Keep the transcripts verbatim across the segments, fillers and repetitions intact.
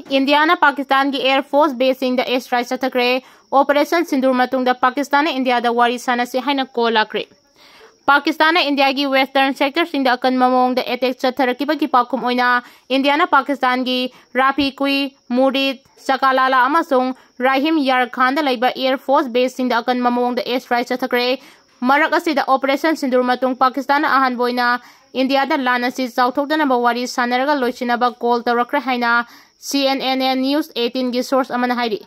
ꯏꯟꯗꯤꯌꯥꯅ ꯄꯥꯀꯤꯁꯇꯥꯟꯒꯤ Air Force baseꯁꯤꯡꯗ air strike ꯆꯠꯊꯈ꯭ꯔꯦ꯫ Operation ꯁꯤꯟꯗꯨꯔ ꯃꯇꯨꯡꯗ ꯄꯥꯀꯤꯁꯇꯥꯟꯅ ꯏꯟꯗꯤꯌꯥꯗ ꯋꯥꯔꯤ ꯁꯥꯟꯅꯁꯤ ꯍꯥꯏꯅ call ꯂꯥꯛꯈ꯭ꯔꯦ꯫ ꯄꯥꯀꯤꯁꯇꯥꯟꯅ ꯏꯟꯗꯤꯌꯥꯒꯤ western sectorꯁꯤꯡꯗ ꯑꯀꯟꯕ ꯃꯑꯣꯡꯗ attack ꯆꯠꯊꯔꯛꯈꯤꯕꯒꯤ ꯄꯥꯎꯈꯨꯝ ꯑꯣꯏꯅ ꯏꯟꯗꯤꯌꯥꯅ ꯄꯥꯀꯤꯁꯇꯥꯟꯒꯤ ꯔꯥꯐꯤꯀꯨꯏ, ꯃꯨꯔꯤꯗ, ꯆꯀꯥꯂꯥꯂꯥ ꯑꯃꯁꯨꯡ ꯔꯥꯍꯤꯝ ꯌꯥꯔ ꯈꯥꯟꯗ ꯂꯩꯕ Air Force baseꯁꯤꯡꯗ ꯑꯀꯟꯕ ꯃꯑꯣꯡꯗ air strike ꯆꯠꯊꯈ꯭ꯔꯦ꯫ ꯃꯔꯛ ꯑꯁꯤꯗ Operation ꯁꯤꯟꯗꯨꯔ ꯃꯇꯨꯡ ꯄꯥꯀꯤꯁꯇꯥꯟꯅ ꯑꯍꯥꯟꯕ ꯑꯣꯏꯅ ꯏꯟꯗꯤꯌꯥꯗ ꯂꯥꯟ ꯑꯁꯤ ꯆꯥꯎꯊꯣꯛꯇꯅꯕ ꯋꯥꯔꯤ ꯁꯥꯟꯅꯔꯒ ꯂꯣꯏꯁꯤꯟꯅꯕ call ꯇꯧꯔꯛꯈ꯭ꯔꯦ ꯍꯥꯏꯅ C N N News eighteenꯒꯤ source ꯑꯃꯅ ꯍꯥꯏꯔꯤ꯫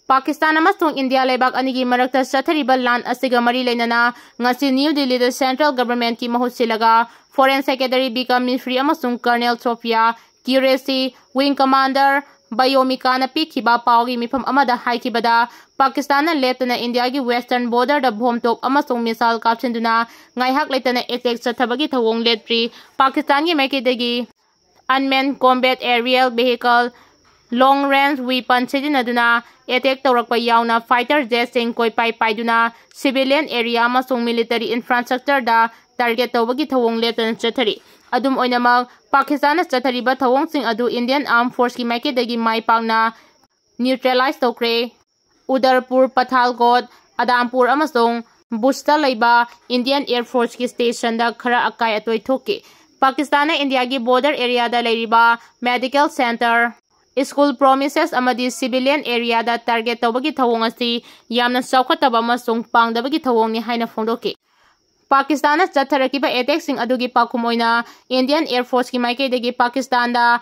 ꯄꯥꯀꯤꯁꯇꯥꯟ ꯑꯃꯁꯨꯡ ꯏꯟꯗꯤꯌꯥ ꯂꯩꯕꯥꯛ ꯑꯅꯤꯒꯤ ꯃꯔꯛꯇ ꯆꯠꯊꯔꯤꯕ ꯂꯥꯟ ꯑꯁꯤꯒ ꯃꯔꯤ ꯂꯩꯅꯅ ꯉꯁꯤ ꯅ꯭ꯌꯨ ꯗꯤꯜꯂꯤꯗ central governmentꯀꯤ ꯃꯍꯨꯠ ꯁꯤꯜꯂꯒ Foreign Secretary ꯕꯤꯀꯝ ꯃꯤꯁ꯭ꯔꯤ ꯑꯃꯁꯨꯡ Colonel Sophia Qureshi, Wing Commander ꯕꯌꯣꯃꯤꯀꯥꯅ ꯄꯤꯈꯤꯕ ꯄꯥꯎꯒꯤ ꯃꯤꯐꯝ ꯑꯃꯗ ꯍꯥꯏꯈꯤꯕꯗ, ꯄꯥꯀꯤꯁꯇꯥꯟꯅ ꯂꯦꯞꯇꯅ ꯏꯟꯗꯤꯌꯥꯒꯤ western borderꯗ bomb ꯇꯣꯞ ꯑꯃꯁꯨꯡ missile ꯀꯥꯞꯁꯤꯟꯗꯨꯅ ꯉꯥꯏꯍꯥꯛ ꯂꯩꯇꯅ attack ꯆꯠꯊꯕꯒꯤ ꯊꯧꯑꯣꯡ ꯂꯦꯞꯇ꯭ꯔꯤ꯫ ꯄꯥꯀꯤꯁꯇꯥꯟꯒꯤ ꯃꯥꯏꯀꯩꯗꯒꯤ unmanned combat aerial vehicle, long range weapon ꯁꯤꯖꯤꯟꯅꯗꯨꯅ attack ꯇꯧꯔꯛꯄ ꯌꯥꯎꯅ fighter jetꯁꯤꯡ ꯀꯣꯏꯄꯥꯏ ꯄꯥꯏꯗꯨꯅ civilian area ꯑꯃꯁꯨꯡ military infrastructureꯗ target ꯇꯧꯕꯒꯤ ꯊꯧꯑꯣꯡ ꯂꯦꯞꯇꯅ ꯆꯠꯊꯔꯤ꯫ ꯑꯗꯨꯝ ꯑꯣꯏꯅꯃꯛ, ꯄꯥꯀꯤꯁꯇꯥꯟꯅ ꯆꯠꯊꯔꯤꯕ ꯊꯧꯑꯣꯡꯁꯤꯡ ꯑꯗꯨ Indian Armed Forceꯀꯤ ꯃꯥꯏꯀꯩꯗꯒꯤ ꯃꯥꯏ ꯄꯥꯛꯅ neutralize ꯇꯧꯈ꯭ꯔꯦ꯫ ꯎꯗꯔꯄꯨꯔ, ꯄꯊꯥꯜꯀꯣꯠ, ꯑꯗꯥꯝꯄꯨꯔ ꯑꯃꯁꯨꯡ ꯕꯨꯖꯇ ꯂꯩꯕ Indian Air Forceꯀꯤ stationꯗ ꯈꯔ ꯑꯀꯥꯏ ꯑꯇꯣꯏ ꯊꯣꯛꯈꯤ꯫ ꯄꯥꯀꯤꯁꯇꯥꯟꯅ ꯏꯟꯗꯤꯌꯥꯒꯤ border areaꯗ ꯂꯩꯔꯤꯕ medical centre, school premises ꯑꯃꯗꯤ civilian areaꯗ target ꯇꯧꯕꯒꯤ ꯊꯧꯑꯣꯡ ꯑꯁꯤ ꯌꯥꯝꯅ ꯆꯥꯎꯈꯠꯇꯕ ꯑꯃꯁꯨꯡ ꯄꯥꯡꯗꯕꯒꯤ ꯊꯧꯑꯣꯡꯅꯤ ꯍꯥꯏꯅ ꯐꯣꯡꯗꯣꯛꯈꯤ꯫ ꯄꯥꯀꯤꯁꯇꯥꯟꯅ ꯆꯠꯊꯔꯛꯈꯤꯕ attackꯁꯤꯡ ꯑꯗꯨꯒꯤ ꯄꯥꯎꯈꯨꯝ ꯑꯣꯏꯅ Indian Air Forceꯀꯤ ꯃꯥꯏꯀꯩꯗꯒꯤ ꯄꯥꯀꯤꯁꯇꯥꯟꯗ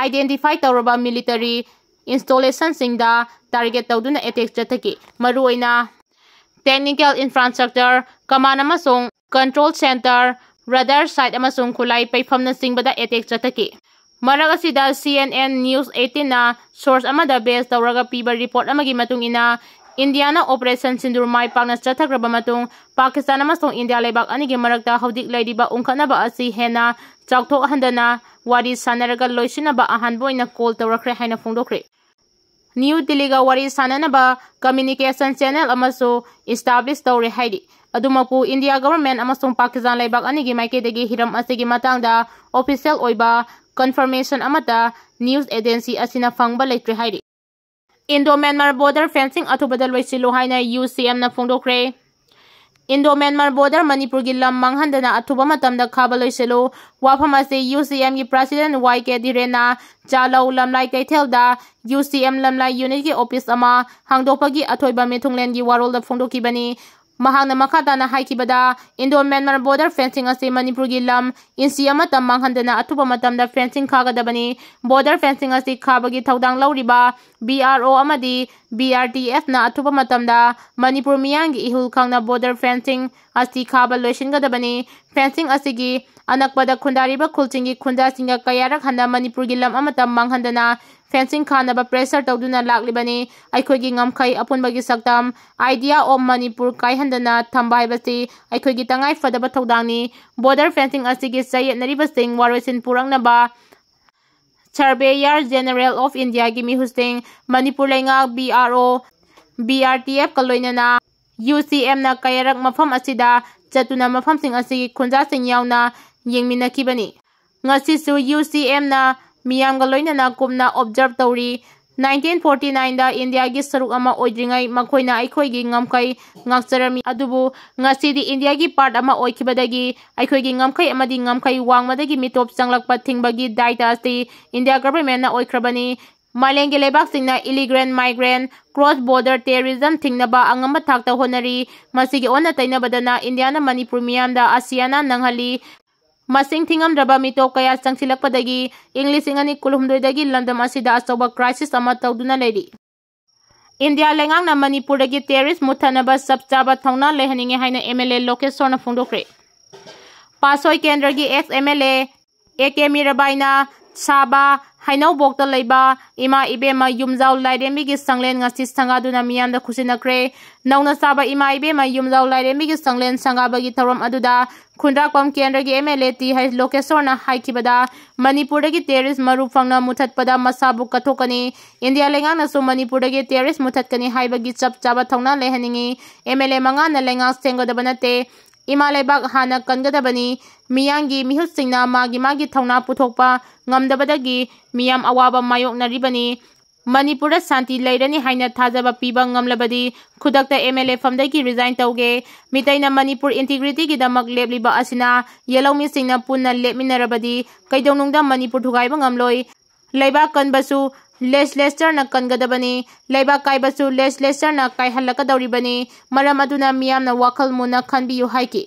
identify ꯇꯧꯔꯕ military installationꯁꯤꯡꯗ target ꯇꯧꯗꯨꯅ attack ꯆꯠꯊꯈꯤ꯫ ꯃꯔꯨꯑꯣꯏꯅ technical infrastructure, command ꯑꯃꯁꯨꯡ control centre, radar site ꯑꯃꯁꯨꯡ ꯈꯨꯠꯂꯥꯏ ꯄꯩꯐꯝꯅꯆꯤꯡꯕꯗ attack ꯆꯠꯊꯈꯤ꯫ ꯃꯔꯛ ꯑꯁꯤꯗ C N N News eighteenꯅ source ꯑꯃꯗ base ꯇꯧꯔꯒ ꯄꯤꯕ report ꯑꯃꯒꯤ ꯃꯇꯨꯡ ꯏꯟꯅ, ꯏꯟꯗꯤꯌꯥꯅ Operation ꯁꯤꯟꯗꯨꯔ ꯃꯥꯏ ꯄꯥꯛꯅ ꯆꯠꯊꯈ꯭ꯔꯕ ꯃꯇꯨꯡ, ꯄꯥꯀꯤꯁꯇꯥꯟ ꯑꯃꯁꯨꯡ ꯏꯟꯗꯤꯌꯥ ꯂꯩꯕꯥꯛ ꯑꯅꯤꯒꯤ ꯃꯔꯛꯇ ꯍꯧꯖꯤꯛ ꯂꯩꯔꯤꯕ ꯎꯪꯈꯠꯅꯕ ꯑꯁꯤ ꯍꯦꯟꯅ ꯆꯥꯎꯊꯣꯛꯍꯟꯗꯅ ꯋꯥꯔꯤ ꯁꯥꯟꯅꯔꯒ ꯂꯣꯏꯁꯤꯟꯅꯕ ꯑꯍꯥꯟꯕ ꯑꯣꯏꯅ call ꯇꯧꯔꯛꯈ꯭ꯔꯦ ꯍꯥꯏꯅ ꯐꯣꯡꯗꯣꯛꯈ꯭ꯔꯦ꯫ ꯅ꯭ꯌꯨ ꯗꯤꯜꯂꯤꯒ ꯋꯥꯔꯤ ꯁꯥꯟꯅꯅꯕ communication channel ꯑꯃꯁꯨ establish ꯇꯧꯔꯦ ꯍꯥꯏꯔꯤ꯫ ꯑꯗꯨꯃꯛꯄꯨ, ꯏꯟꯗꯤꯌꯥ government ꯑꯃꯁꯨꯡ ꯄꯥꯀꯤꯁꯇꯥꯟ ꯂꯩꯕꯥꯛ ꯑꯅꯤꯒꯤ ꯃꯥꯏꯀꯩꯗꯒꯤ ꯍꯤꯔꯝ ꯑꯁꯤꯒꯤ ꯃꯇꯥꯡꯗ official ꯑꯣꯏꯕ confirmation ꯑꯃꯠꯇ news agency ꯑꯁꯤꯅ ꯐꯪꯕ ꯂꯩꯇ꯭ꯔꯦ ꯍꯥꯏꯔꯤ꯫ Indo Myanmar border fencing ꯑꯊꯨꯕꯗ ꯂꯣꯏꯁꯤꯜꯂꯨ ꯍꯥꯏꯅ UCMꯅ ꯐꯣꯡꯗꯣꯛꯈ꯭ꯔꯦ꯫ Indo Myanmar border ꯃꯅꯤꯄꯨꯔꯒꯤ ꯂꯝ ꯃꯥꯡꯍꯟꯗꯅ ꯑꯊꯨꯕ ꯃꯇꯝꯗ ꯈꯥꯕ ꯂꯣꯏꯁꯤꯜꯂꯨ꯫ ꯋꯥꯐꯝ ꯑꯁꯤ UCMꯒꯤ president YK Dhirenꯅ ꯆꯥꯂꯧ ꯂꯝꯂꯥꯏ ꯀꯩꯊꯦꯜꯗ UCM ꯂꯝꯂꯥꯏ unitꯀꯤ office ꯑꯃ ꯍꯥꯡꯗꯣꯛꯄꯒꯤ ꯑꯊꯣꯏꯕ ꯃꯤꯊꯨꯡꯂꯦꯟꯒꯤ ꯋꯥꯔꯣꯜꯗ ꯐꯣꯡꯗꯣꯛꯈꯤꯕꯅꯤ꯫ ꯃꯍꯥꯛꯅ ꯃꯈꯥ ꯇꯥꯅ ꯍꯥꯏꯈꯤꯕꯗ, Indo Myanmar border fencing ꯑꯁꯤ ꯃꯅꯤꯄꯨꯔꯒꯤ ꯂꯝ ꯏꯟꯆꯤ ꯑꯃꯠꯇ ꯃꯥꯡꯍꯟꯗꯅ ꯑꯊꯨꯕ ꯃꯇꯝꯗ fencing ꯈꯥꯒꯗꯕꯅꯤ꯫ Border fencing ꯑꯁꯤ ꯈꯥꯕꯒꯤ ꯊꯧꯗꯥꯡ ꯂꯧꯔꯤꯕ BRO ꯑꯃꯗꯤ BRTFꯅ ꯑꯊꯨꯕ ꯃꯇꯝꯗ ꯃꯅꯤꯄꯨꯔ ꯃꯤꯌꯥꯝꯒꯤ ꯏꯍꯨꯜ ꯈꯪꯅ border fencing ꯑꯁꯤ ꯈꯥꯕ ꯂꯣꯏꯁꯤꯟꯒꯗꯕꯅꯤ꯫ Fencing ꯑꯁꯤꯒꯤ ꯑꯅꯛꯄꯗ ꯈꯨꯟꯗꯥꯔꯤꯕ ꯈꯨꯜꯁꯤꯡꯒꯤ ꯈꯨꯟꯖꯥꯁꯤꯡꯒ ꯀꯌꯥꯔꯛ ꯍꯟꯅ ꯃꯅꯤꯄꯨꯔꯒꯤ ꯂꯝ ꯑꯃꯠꯇ ꯃꯥꯡꯍꯟꯗꯅ fencing ꯈꯥꯅꯕ pressure ꯇꯧꯗꯨꯅ ꯂꯥꯛꯂꯤꯕꯅꯤ꯫ ꯑꯩꯈꯣꯏꯒꯤ ꯉꯝꯈꯩ ꯑꯄꯨꯟꯕꯒꯤ ꯁꯛꯇꯝ, idea of ꯃꯅꯤꯄꯨꯔ ꯀꯥꯏꯍꯟꯗꯅ ꯊꯝꯕ ꯍꯥꯏꯕꯁꯤ ꯑꯩꯈꯣꯏꯒꯤ ꯇꯉꯥꯏ ꯐꯗꯕ ꯊꯧꯗꯥꯡꯅꯤ꯫ Border fencing ꯑꯁꯤꯒꯤ ꯆꯌꯦꯠꯅꯔꯤꯕꯁꯤꯡ ꯋꯥꯔꯣꯏꯁꯤꯟ ꯄꯨꯔꯛꯅꯕ Surveyor General of Indiaꯒꯤ ꯃꯤꯍꯨꯠꯁꯤꯡ, ꯃꯅꯤꯄꯨꯔ ꯂꯩꯉꯥꯛ, BRO, BRTFꯀ ꯂꯣꯏꯅꯅ UCMꯅ ꯀꯌꯥꯔꯛ ꯃꯐꯝ ꯑꯁꯤꯗ ꯆꯠꯇꯨꯅ ꯃꯐꯝꯁꯤꯡ ꯑꯁꯤꯒꯤ ꯈꯨꯟꯖꯥꯁꯤꯡ ꯌꯥꯎꯅ ꯌꯦꯡꯃꯤꯟꯅꯈꯤꯕꯅꯤ꯫ ꯉꯁꯤꯁꯨ UCMꯅ ꯃꯤꯌꯥꯝꯒ ꯂꯣꯏꯅꯅ ꯀꯨꯞꯅ observe ꯇꯧꯔꯤ꯫ Nineteen forty nineꯗ ꯏꯟꯗꯤꯌꯥꯒꯤ ꯁꯔꯨꯛ ꯑꯃ ꯑꯣꯏꯗ꯭ꯔꯤꯉꯩ ꯃꯈꯣꯏꯅ ꯑꯩꯈꯣꯏꯒꯤ ꯉꯝꯈꯩ ꯉꯥꯛꯆꯔꯝꯃꯤ꯫ ꯑꯗꯨꯕꯨ ꯉꯁꯤꯗꯤ ꯏꯟꯗꯤꯌꯥꯒꯤ part ꯑꯃ ꯑꯣꯏꯈꯤꯕꯗꯒꯤ ꯑꯩꯈꯣꯏꯒꯤ ꯉꯝꯈꯩ ꯑꯃꯗꯤ ꯉꯝꯈꯩ ꯋꯥꯡꯃꯗꯒꯤ ꯃꯤꯇꯣꯞ ꯆꯪꯂꯛꯄ ꯊꯤꯡꯕꯒꯤ ꯗꯥꯏꯇ ꯑꯁꯤ ꯏꯟꯗꯤꯌꯥ governmentꯅ ꯑꯣꯏꯈ꯭ꯔꯕꯅꯤ꯫ ꯃꯥꯂꯦꯝꯒꯤ ꯂꯩꯕꯥꯛꯁꯤꯡꯅ illegal migrant, cross border terrorism ꯊꯤꯡꯅꯕ ꯑꯉꯝꯕ ꯊꯥꯛꯇ ꯍꯣꯠꯅꯔꯤ꯫ ꯃꯁꯤꯒꯤ ꯑꯣꯟꯅ ꯇꯩꯅꯕꯗꯅ ꯏꯟꯗꯤꯌꯥꯅ ꯃꯅꯤꯄꯨꯔ ꯃꯤꯌꯥꯝꯗ ꯑꯁꯤꯌꯥꯅ ꯅꯪꯍꯜꯂꯤ꯫ ꯃꯁꯤꯡ ꯊꯤꯉꯝꯗ꯭ꯔꯕ ꯃꯤꯇꯣꯞ ꯀꯌꯥ ꯆꯪꯁꯤꯜꯂꯛꯄꯗꯒꯤ ꯏꯪ ꯂꯤꯁꯤꯡ ꯑꯅꯤ ꯀꯨꯟꯍꯨꯝꯗꯣꯏꯗꯒꯤ ꯂꯝꯗꯝ ꯑꯁꯤꯗ ꯑꯆꯧꯕ crisis ꯑꯃ ꯇꯧꯗꯨꯅ ꯂꯩꯔꯤ꯫ ꯏꯟꯗꯤꯌꯥ ꯂꯩꯉꯥꯛꯅ ꯃꯅꯤꯄꯨꯔꯗꯒꯤ terrorist ꯃꯨꯠꯊꯠꯅꯕ ꯆꯞ ꯆꯥꯕ ꯊꯧꯅꯥ ꯂꯩꯍꯟꯅꯤꯡꯉꯤ ꯍꯥꯏꯅ MLA ꯂꯣꯀꯦꯁꯣꯔꯅ ꯐꯣꯡꯗꯣꯛꯈ꯭ꯔꯦ꯫ ꯄꯥꯠꯁꯣꯏ ꯀꯦꯟꯗ꯭ꯔꯒꯤ ex MLA A K ꯃꯤꯔꯥꯕꯥꯏꯅ ꯁꯥꯕ ꯍꯩꯅꯧꯕꯣꯛꯇ ꯂꯩꯕ ꯏꯃꯥ ꯏꯕꯦꯝꯃ ꯌꯨꯝꯖꯥꯎ ꯂꯥꯏꯔꯦꯝꯕꯤꯒꯤ ꯁꯪꯂꯦꯟ ꯉꯁꯤ ꯁꯪꯒꯥꯗꯨꯅ ꯃꯤꯌꯥꯝꯗ ꯈꯨꯠꯁꯤꯟꯅꯈ꯭ꯔꯦ꯫ ꯅꯧꯅ ꯁꯥꯕ ꯏꯃꯥ ꯏꯕꯦꯝꯃ ꯌꯨꯝꯖꯥꯎ ꯂꯥꯏꯔꯦꯝꯕꯤꯒꯤ ꯁꯪꯂꯦꯟ ꯁꯪꯒꯥꯕꯒꯤ ꯊꯧꯔꯝ ꯑꯗꯨꯗ ꯈꯨꯟꯗ꯭ꯔꯥꯛꯄꯝ ꯀꯦꯟꯗ꯭ꯔꯒꯤ MLA ꯇꯤ ꯍꯩꯆ ꯂꯣꯀꯦꯁꯣꯔꯅ ꯍꯥꯏꯈꯤꯕꯗ, ꯃꯅꯤꯄꯨꯔꯗꯒꯤ terrorist ꯃꯔꯨ ꯐꯪꯅ ꯃꯨꯊꯠꯄꯗ ꯃꯁꯥꯕꯨ ꯀꯠꯊꯣꯛꯀꯅꯤ꯫ ꯏꯟꯗꯤꯌꯥ ꯂꯩꯉꯥꯛꯅꯁꯨ ꯃꯅꯤꯄꯨꯔꯗꯒꯤ terrorist ꯃꯨꯊꯠꯀꯅꯤ ꯍꯥꯏꯕꯒꯤ ꯆꯞ ꯆꯥꯕ ꯊꯧꯅꯥ ꯂꯩꯍꯟꯅꯤꯡꯏ꯫ MLA ꯃꯉꯥꯅ ꯂꯩꯉꯥꯛ ꯁꯦꯝꯒꯗꯕ ꯅꯠꯇꯦ꯫ ꯏꯃꯥ ꯂꯩꯕꯥꯛ ꯍꯥꯟꯅ ꯀꯟꯒꯗꯕꯅꯤ꯫ ꯃꯤꯌꯥꯝꯒꯤ ꯃꯤꯍꯨꯠꯁꯤꯡꯅ ꯃꯥꯒꯤ ꯃꯥꯒꯤ ꯊꯧꯅꯥ ꯄꯨꯊꯣꯛꯄ ꯉꯝꯗꯕꯗꯒꯤ ꯃꯤꯌꯥꯝ ꯑꯋꯥꯕ ꯃꯥꯌꯣꯛꯅꯔꯤꯕꯅꯤ꯫ ꯃꯅꯤꯄꯨꯔꯗ ꯁꯥꯟꯇꯤ ꯂꯩꯔꯅꯤ ꯍꯥꯏꯅ ꯊꯥꯖꯕ ꯄꯤꯕ ꯉꯝꯂꯕꯗꯤ ꯈꯨꯗꯛꯇ ꯑꯦꯝ ꯑꯦꯜ ꯑꯦ ꯐꯝꯗꯒꯤ ꯔꯤꯖꯥꯏꯟ ꯇꯧꯒꯦ꯫ ꯃꯤꯇꯩꯅ ꯃꯅꯤꯄꯨꯔ ꯏꯟꯇꯤꯒ꯭ꯔꯤꯇꯤꯒꯤꯗꯃꯛ ꯂꯦꯞꯂꯤꯕ ꯑꯁꯤꯅ ꯌꯦꯜꯍꯧꯃꯤꯁꯤꯡꯅ ꯄꯨꯟꯅ ꯂꯦꯞꯃꯤꯟꯅꯔꯕꯗꯤ ꯀꯩꯗꯧꯅꯨꯡꯗ ꯃꯅꯤꯄꯨꯔ ꯊꯨꯒꯥꯏꯕ ꯉꯝꯂꯣꯏ꯫ ꯂꯩꯕꯥꯛ ꯀꯟꯕꯁꯨ ꯂꯦꯖꯤꯁꯂꯦꯆꯔꯅ ꯀꯟꯒꯗꯕꯅꯤ꯫ ꯂꯩꯕꯥꯛ ꯀꯥꯏꯕꯁꯨ ꯂꯦꯖꯤꯁꯂꯦꯆꯔꯅ ꯀꯥꯏꯍꯜꯂꯛꯀꯗꯧꯔꯤꯕꯅꯤ꯫ ꯃꯔꯝ ꯑꯗꯨꯅ ꯃꯤꯌꯥꯝꯅ ꯋꯥꯈꯜ ꯃꯨꯟꯅ ꯈꯟꯕꯤꯌꯨ ꯍꯥꯏꯈꯤ꯫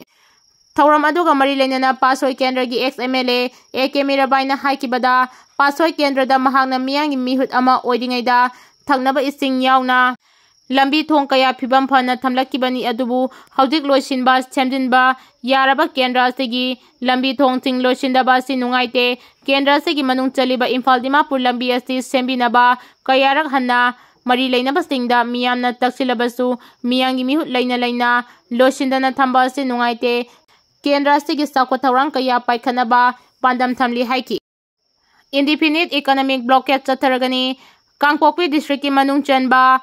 ꯊꯧꯔꯝ ꯑꯗꯨꯒ ꯃꯔꯤ ꯂꯩꯅꯅ ꯄꯥꯠꯁꯣꯏ ꯀꯦꯟꯗ꯭ꯔꯒꯤ ex M L A A K ꯃꯤꯔꯥꯕꯥꯏꯅ ꯍꯥꯏꯈꯤꯕꯗ, ꯄꯥꯠꯁꯣꯏ ꯀꯦꯟꯗ꯭ꯔꯗ ꯃꯍꯥꯛꯅ ꯃꯤꯌꯥꯝꯒꯤ ꯃꯤꯍꯨꯠ ꯑꯃ ꯑꯣꯏꯔꯤꯉꯩꯗ ꯊꯛꯅꯕ ꯏꯁꯤꯡ ꯌꯥꯎꯅ ꯂꯝꯕꯤ ꯊꯣꯡ ꯀꯌꯥ ꯐꯤꯕꯝ ꯐꯅ ꯊꯝꯂꯛꯈꯤꯕꯅꯤ, ꯑꯗꯨꯕꯨ ꯍꯧꯖꯤꯛ ꯂꯣꯏꯁꯤꯟꯕ, ꯁꯦꯝꯖꯤꯟꯕ ꯌꯥꯔꯕ ꯀꯦꯟꯗ꯭ꯔ ꯑꯁꯤꯒꯤ ꯂꯝꯕꯤ ꯊꯣꯡꯁꯤꯡ ꯂꯣꯏꯁꯤꯟꯗꯕ ꯑꯁꯤ ꯅꯨꯡꯉꯥꯏꯇꯦ꯫ ꯀꯦꯟꯗ꯭ꯔ ꯑꯁꯤꯒꯤ ꯃꯅꯨꯡ ꯆꯜꯂꯤꯕ ꯏꯝꯐꯥꯜ ꯗꯤꯃꯥꯄꯨꯔ ꯂꯝꯕꯤ ꯑꯁꯤ ꯁꯦꯝꯕꯤꯅꯕ ꯀꯌꯥꯔꯛ ꯍꯟꯅ ꯃꯔꯤ ꯂꯩꯅꯕꯁꯤꯡꯗ ꯃꯤꯌꯥꯝꯅ ꯇꯛꯁꯤꯜꯂꯕꯁꯨ ꯃꯤꯌꯥꯝꯒꯤ ꯃꯤꯍꯨꯠ ꯂꯩꯅ ꯂꯩꯅ ꯂꯣꯏꯁꯤꯟꯗꯅ ꯊꯝꯕ ꯑꯁꯤ ꯅꯨꯡꯉꯥꯏꯇꯦ꯫ ꯀꯦꯟꯗ꯭ꯔ ꯑꯁꯤꯒꯤ ꯆꯥꯎꯈꯠ ꯊꯧꯔꯥꯡ ꯀꯌꯥ ꯄꯥꯏꯈꯠꯅꯕ ꯄꯥꯟꯗꯝ ꯊꯝꯂꯤ ꯍꯥꯏꯈꯤ꯫ Indefinite economic blockade ꯆꯠꯊꯔꯒꯅꯤ꯫ ꯀꯥꯡꯄꯣꯛꯄꯤ ꯗꯤꯁꯇ꯭ꯔꯤꯛꯀꯤ ꯃꯅꯨꯡ ꯆꯟꯕ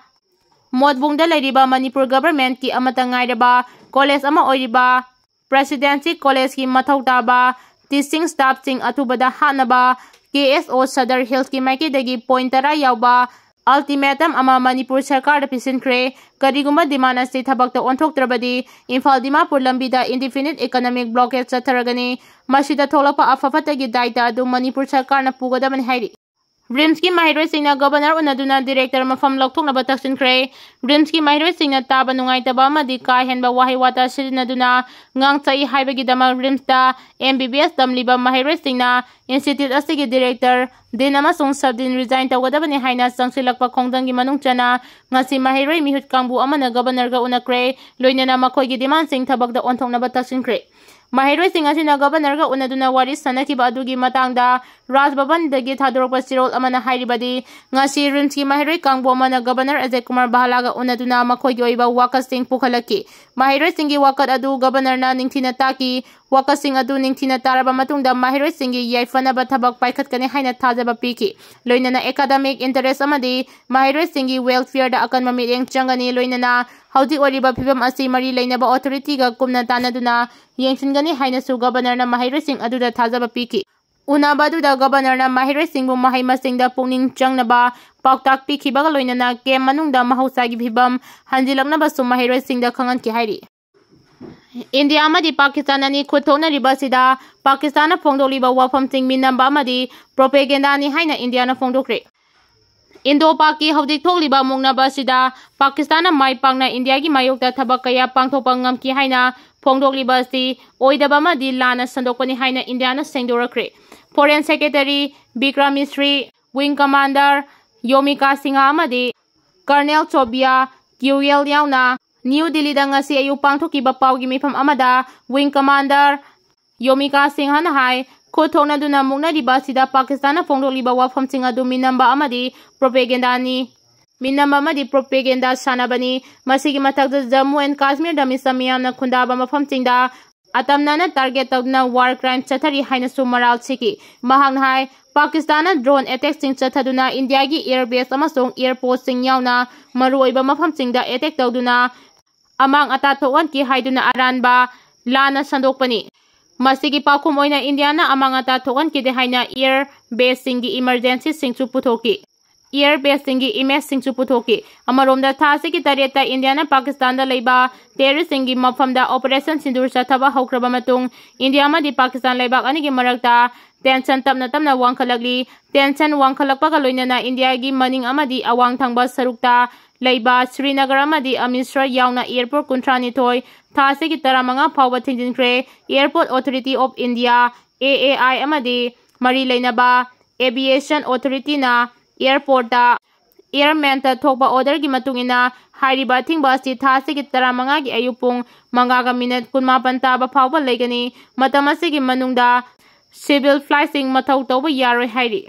ꯃꯣꯠꯕꯨꯡꯗ ꯂꯩꯔꯤꯕ ꯃꯅꯤꯄꯨꯔ ꯒꯚꯔꯟꯃꯦꯟꯠꯀꯤ ꯑꯃꯠꯇ ꯉꯥꯏꯔꯕ ꯀꯣꯂꯦꯖ ꯑꯃ ꯑꯣꯏꯔꯤꯕ ꯄ꯭ꯔꯦꯁꯤꯗꯦꯟꯁꯤ ꯀꯣꯂꯦꯖꯀꯤ ꯃꯊꯧ ꯇꯥꯕ ꯇꯤꯆꯤꯡ ꯁ꯭ꯇꯥꯐꯁꯤꯡ ꯑꯊꯨꯕꯗ ꯍꯥꯠꯅꯕ K S O ꯁꯗꯔ ꯍꯤꯜꯁꯀꯤ ꯃꯥꯏꯀꯩꯗꯒꯤ ꯄꯣꯏꯟꯠ ꯇꯔꯥ ꯌꯥꯎꯕ ꯑꯜꯇꯤꯃꯦꯇꯝ ꯑꯃ ꯃꯅꯤꯄꯨꯔ ꯁꯔꯀꯥꯔꯗ ꯄꯤꯁꯤꯟꯈ꯭ꯔꯦ꯫ ꯀꯔꯤꯒꯨꯝꯕ ꯗꯤꯃꯥꯟ ꯑꯁꯤ ꯊꯕꯛꯇ ꯑꯣꯟꯊꯣꯛꯇ꯭ꯔꯕꯗꯤ ꯏꯝꯐꯥꯜ ꯗꯤꯃꯥꯄꯨꯔ ꯂꯝꯕꯤꯗ indefinite economic blockade ꯆꯠꯊꯔꯒꯅꯤ꯫ ꯃꯁꯤꯗ ꯊꯣꯛꯂꯛꯄ ꯑꯐ ꯐꯠꯇꯒꯤ ꯗꯥꯏꯇ ꯑꯗꯨ ꯃꯅꯤꯄꯨꯔ ꯁꯔꯀꯥꯔꯅ ꯄꯨꯒꯗꯕꯅꯤ ꯍꯥꯏꯔꯤ꯫ ꯔꯤꯝꯁꯀꯤ ꯃꯍꯩꯔꯣꯏꯁꯤꯡꯅ ꯒꯕꯔꯅꯔ ꯎꯅꯗꯨꯅ ꯗꯤꯔꯦꯛꯇꯔ ꯃꯐꯝ ꯂꯧꯊꯣꯛꯅꯕ ꯇꯛꯁꯤꯟꯈ꯭ꯔꯦ꯫ ꯔꯤꯝꯁꯀꯤ ꯃꯍꯩꯔꯣꯏꯁꯤꯡꯅ ꯇꯥꯕ ꯅꯨꯡꯉꯥꯏꯇꯕ ꯑꯃꯗꯤ ꯀꯥ ꯍꯦꯟꯕ ꯋꯥꯍꯩ ꯋꯥꯇꯥ ꯁꯤꯖꯤꯟꯅꯗꯨꯅ ꯉꯥꯡ ꯁꯛꯏ ꯍꯥꯏꯕꯒꯤꯗꯃꯛ ꯔꯤꯝꯁꯇ M B B S ꯇꯝꯂꯤꯕ ꯃꯍꯩꯔꯣꯏꯁꯤꯡꯅ ꯏꯟꯁꯇꯤꯇ꯭ꯌꯨꯠ ꯑꯁꯤꯒꯤ ꯗꯤꯔꯦꯛꯇꯔ, ꯗꯤꯟ ꯑꯃꯁꯨꯡ ꯁꯕ ꯗꯤꯟ ꯔꯤꯖꯥꯏꯟ ꯇꯧꯒꯗꯕꯅꯤ ꯍꯥꯏꯅ ꯆꯪꯁꯤꯜꯂꯛꯄ ꯈꯣꯡꯖꯪꯒꯤ ꯃꯅꯨꯡ ꯆꯟꯅ ꯉꯁꯤ ꯃꯍꯩꯔꯣꯏ ꯃꯤꯍꯨꯠ ꯀꯥꯡꯕꯨ ꯑꯃꯅ ꯒꯕꯔꯅꯔꯒ ꯎꯅꯈ꯭ꯔꯦ, ꯂꯣꯏꯅꯅ ꯃꯈꯣꯏꯒꯤ ꯗꯤꯃꯥꯟꯁꯤꯡ ꯊꯕꯛꯇ ꯑꯣꯟꯊꯣꯛꯅꯕ ꯇꯛꯁꯤꯟꯈ꯭ꯔꯦ꯫ ꯃꯍꯩꯔꯣꯏꯁꯤꯡ ꯑꯁꯤꯅ ꯒꯕꯔꯅꯔꯒ ꯎꯅꯗꯨꯅ ꯋꯥꯔꯤ ꯁꯥꯅꯈꯤꯕ ꯑꯗꯨꯒꯤ ꯃꯇꯥꯡꯗ ꯔꯥꯖ ꯚꯕꯟꯗꯒꯤ ꯊꯥꯗꯣꯔꯛꯄ ꯆꯦꯔꯣꯜ ꯑꯃꯅ ꯍꯥꯏꯔꯤꯕꯗꯤ, ꯉꯁꯤ ꯔꯤꯝꯁꯀꯤ ꯃꯍꯩꯔꯣꯏ ꯀꯥꯡꯕꯨ ꯑꯃꯅ ꯒꯕꯔꯅꯔ ꯑꯖꯌ ꯀꯨꯃꯥꯔ ꯚꯥꯂꯥꯒ ꯎꯅꯗꯨꯅ ꯃꯈꯣꯏꯒꯤ ꯑꯣꯏꯕ ꯋꯥꯀꯠꯁꯤꯡ ꯄꯨꯈꯠꯂꯛꯈꯤ꯫ ꯃꯍꯩꯔꯣꯏꯁꯤꯡꯒꯤ ꯋꯥꯀꯠ ꯑꯗꯨ ꯒꯕꯔꯅꯔꯅ ꯅꯤꯡꯊꯤꯅ ꯇꯥꯈꯤ꯫ ꯋꯥꯀꯠꯁꯤꯡ ꯑꯗꯨ ꯅꯤꯡꯊꯤꯅ ꯇꯥꯔꯕ ꯃꯇꯨꯡꯗ ꯃꯍꯩꯔꯣꯏꯁꯤꯡꯒꯤ ꯌꯥꯏꯐꯅꯕ ꯊꯕꯛ ꯄꯥꯏꯈꯠꯀꯅꯤ ꯍꯥꯏꯅ ꯊꯥꯖꯕ ꯄꯤꯈꯤ꯫ ꯂꯣꯏꯅꯅ academic interest ꯑꯃꯗꯤ ꯃꯍꯩꯔꯣꯏꯁꯤꯡꯒꯤ welfare ꯗ ꯑꯀꯟꯕ ꯃꯤꯠꯌꯦꯡ ꯆꯪꯒꯅꯤ꯫ ꯂꯣꯏꯅꯅ ꯍꯧꯖꯤꯛ ꯑꯣꯏꯔꯤꯕ ꯐꯤꯕꯝ ꯑꯁꯤ ꯃꯔꯤ ꯂꯩꯅꯕ authority ꯒ ꯀꯨꯞꯅ ꯇꯥꯟꯅꯗꯨꯅ ꯌꯦꯡꯁꯤꯟꯒꯅꯤ ꯍꯥꯏꯅꯁꯨ Governor ꯅ ꯃꯍꯩꯔꯣꯏꯁꯤꯡ ꯑꯗꯨꯗ ꯊꯥꯖꯕ ꯄꯤꯈꯤ꯫ ꯎꯅꯕ ꯑꯗꯨꯗ Governor ꯅ ꯃꯍꯩꯔꯣꯏꯁꯤꯡꯕꯨ ꯃꯍꯩ ꯃꯁꯤꯡꯗ ꯄꯨꯛꯅꯤꯡ ꯆꯪꯅꯕ ꯄꯥꯎꯇꯥꯛ ꯄꯤꯈꯤꯕꯒ ꯂꯣꯏꯅꯅ camp ꯃꯅꯨꯡꯗ ꯃꯍꯧꯁꯥꯒꯤ ꯐꯤꯕꯝ ꯍꯟꯖꯤꯜꯂꯛꯅꯕꯁꯨ ꯃꯍꯩꯔꯣꯏꯁꯤꯡꯗ ꯈꯪꯍꯟꯈꯤ ꯍꯥꯏꯔꯤ꯫ ꯏꯟꯗꯤꯌꯥ ꯑꯃꯗꯤ ꯄꯥꯀꯤꯁꯇꯥꯟ ꯑꯅꯤ ꯈꯨꯠ ꯊꯣꯛꯅꯔꯤꯕ ꯑꯁꯤꯗ ꯄꯥꯀꯤꯁꯇꯥꯟꯅ ꯐꯣꯡꯗꯣꯛꯂꯤꯕ ꯋꯥꯐꯝꯁꯤꯡ ꯃꯤꯅꯝꯕ ꯑꯃꯗꯤ propaganda ꯅꯤ ꯍꯥꯏꯅ ꯏꯟꯗꯤꯌꯥꯅ ꯐꯣꯡꯗꯣꯛꯈ꯭ꯔꯦ꯫ ꯏꯟꯗꯣ ꯄꯥꯛꯀꯤ ꯍꯧꯖꯤꯛ ꯊꯣꯛꯂꯤꯕ ꯃꯨꯛꯅꯕ ꯑꯁꯤꯗ ꯄꯥꯀꯤꯁꯇꯥꯟꯅ ꯃꯥꯏ ꯄꯥꯛꯅ ꯏꯟꯗꯤꯌꯥꯒꯤ ꯃꯥꯌꯣꯛꯇ ꯊꯕꯛ ꯀꯌꯥ ꯄꯥꯡꯊꯣꯛꯄ ꯉꯝꯈꯤ ꯍꯥꯏꯅ ꯐꯣꯡꯗꯣꯛꯂꯤꯕ ꯑꯁꯤ ꯑꯣꯏꯗꯕ ꯑꯃꯗꯤ ꯂꯥꯟꯅ ꯁꯟꯗꯣꯛꯄꯅꯤ ꯍꯥꯏꯅ ꯏꯟꯗꯤꯌꯥꯅ ꯁꯦꯡꯗꯣꯔꯛꯈ꯭ꯔꯦ꯫ Foreign Secretary Bikram ꯃꯤꯁ꯭ꯔꯤ, Wing Commander ꯌꯣꯃꯤꯀꯥ Singh ꯑꯃꯗꯤ Colonel ꯆꯣꯕꯤꯌꯥ ꯀ꯭ꯌꯨꯌꯦꯜ ꯌꯥꯎꯅ ꯅ꯭ꯌꯨ ꯗꯤꯜꯂꯤꯗ ꯉꯁꯤ ꯑꯌꯨꯛ ꯄꯥꯡꯊꯣꯛꯈꯤꯕ ꯄꯥꯎꯒꯤ ꯃꯤꯐꯝ ꯑꯃꯗ Wing Commander ꯌꯣꯃꯤꯀꯥ ꯁꯤꯡꯍꯅ ꯍꯥꯏ, ꯈꯨꯠ ꯊꯣꯛꯅꯗꯨꯅ ꯃꯨꯛꯅꯔꯤꯕ ꯑꯁꯤꯗ ꯄꯥꯀꯤꯁꯇꯥꯟꯅ ꯐꯣꯡꯗꯣꯛꯂꯤꯕ ꯋꯥꯐꯝꯁꯤꯡ ꯑꯗꯨ ꯃꯤꯅꯝꯕ ꯑꯃꯗꯤ propaganda ꯅꯤ꯫ ꯃꯤꯅꯝꯕ ꯑꯃꯗꯤ propaganda ꯁꯥꯟꯅꯕꯅꯤ꯫ ꯃꯁꯤꯒꯤ ꯃꯊꯛꯇ Jammu and Kashmir ꯗ ꯃꯤꯆꯝ ꯃꯤꯌꯥꯝꯅ ꯈꯨꯟꯗꯥꯕ ꯃꯐꯝꯁꯤꯡꯗ ꯑꯇꯝꯅꯅ target ꯇꯧꯗꯨꯅ war crime ꯆꯠꯊꯔꯤ ꯍꯥꯏꯅꯁꯨ ꯃꯔꯥꯜ ꯁꯤꯈꯤ꯫ ꯃꯍꯥꯛꯅ ꯍꯥꯏ, ꯄꯥꯀꯤꯁꯇꯥꯟꯅ drone attack ꯁꯤꯡ ꯆꯠꯊꯗꯨꯅ ꯏꯟꯗꯤꯌꯥꯒꯤ air base ꯑꯃꯁꯨꯡ airport ꯁꯤꯡ ꯌꯥꯎꯅ ꯃꯔꯨꯑꯣꯏꯕ ꯃꯐꯝꯁꯤꯡꯗ attack ꯇꯧꯗꯨꯅ ꯑꯃꯥꯡ ꯑꯇꯥ ꯊꯣꯛꯍꯟꯈꯤ ꯍꯥꯏꯗꯨꯅ ꯑꯔꯥꯟꯕ ꯂꯥꯟꯅ ꯁꯟꯗꯣꯛꯄꯅꯤ꯫ ꯃꯁꯤꯒꯤ ꯄꯥꯎꯈꯨꯝ ꯑꯣꯏꯅ ꯏꯟꯗꯤꯌꯥꯅ ꯑꯃꯥꯡ ꯑꯇꯥ ꯊꯣꯛꯍꯟꯈꯤꯗꯦ ꯍꯥꯏꯅ air base ꯁꯤꯡꯒꯤ emergency ꯁꯤꯡꯁꯨ ꯄꯨꯊꯣꯛꯈꯤ꯫ Air base ꯁꯤꯡꯒꯤ image ꯁꯤꯡꯁꯨ ꯄꯨꯊꯣꯛꯈꯤ꯫ ꯑꯃꯔꯣꯝꯗ ꯊꯥ ꯑꯁꯤꯒꯤ ꯇꯔꯦꯠꯇ ꯏꯟꯗꯤꯌꯥꯅ ꯄꯥꯀꯤꯁꯇꯥꯟꯗ ꯂꯩꯕ terrorist ꯁꯤꯡꯒꯤ ꯃꯐꯝꯗ Operation Sindoor ꯆꯠꯊꯕ ꯍꯧꯈ꯭ꯔꯕ ꯃꯇꯨꯡ ꯏꯟꯗꯤꯌꯥ ꯑꯃꯗꯤ ꯄꯥꯀꯤꯁꯇꯥꯟ ꯂꯩꯕꯥꯛ ꯑꯅꯤꯒꯤ ꯃꯔꯛꯇ tension ꯇꯞꯅ ꯇꯞꯅ ꯋꯥꯡꯈꯠꯂꯛꯂꯤ꯫ Tension ꯋꯥꯡꯈꯠꯂꯛꯄꯒ ꯂꯣꯏꯅꯅ ꯏꯟꯗꯤꯌꯥꯒꯤ ꯃꯅꯤꯡ ꯑꯃꯗꯤ ꯑꯋꯥꯡ ꯊꯪꯕ ꯁꯔꯨꯛꯇ ꯂꯩꯕ ꯁ꯭ꯔꯤꯅꯒꯔ ꯑꯃꯗꯤ ꯑꯃ꯭ꯔꯤꯠꯁꯔ ꯌꯥꯎꯅ airport ꯀꯨꯟꯊ꯭ꯔꯥꯅꯤꯊꯣꯏ ꯊꯥ ꯑꯁꯤꯒꯤ ꯇꯔꯥꯃꯉꯥ ꯐꯥꯎꯕ ꯊꯤꯡꯖꯤꯟꯈ꯭ꯔꯦ꯫ Airport Authority of India, A A I, ꯑꯃꯗꯤ ꯃꯔꯤ ꯂꯩꯅꯕ Aviation Authority ꯅ airport ꯇ airman ꯇ ꯊꯣꯛꯄ order ꯒꯤ ꯃꯇꯨꯡ ꯏꯟꯅ ꯍꯥꯏꯔꯤꯕ ꯑꯊꯤꯡꯕ ꯑꯁꯤ ꯊꯥ ꯑꯁꯤꯒꯤ ꯇꯔꯥꯃꯉꯥꯒꯤ ꯑꯌꯨꯛ ꯄꯨꯡ ꯃꯉꯥꯒ minute ꯀꯨꯟꯃꯥꯄꯟ ꯇꯥꯕ ꯐꯥꯎꯕ ꯂꯩꯒꯅꯤ꯫ ꯃꯇꯝ ꯑꯁꯤꯒꯤ ꯃꯅꯨꯡꯗ civil flight ꯁꯤꯡ ꯃꯊꯧ ꯇꯧꯕ ꯌꯥꯔꯣꯏ ꯍꯥꯏꯔꯤ꯫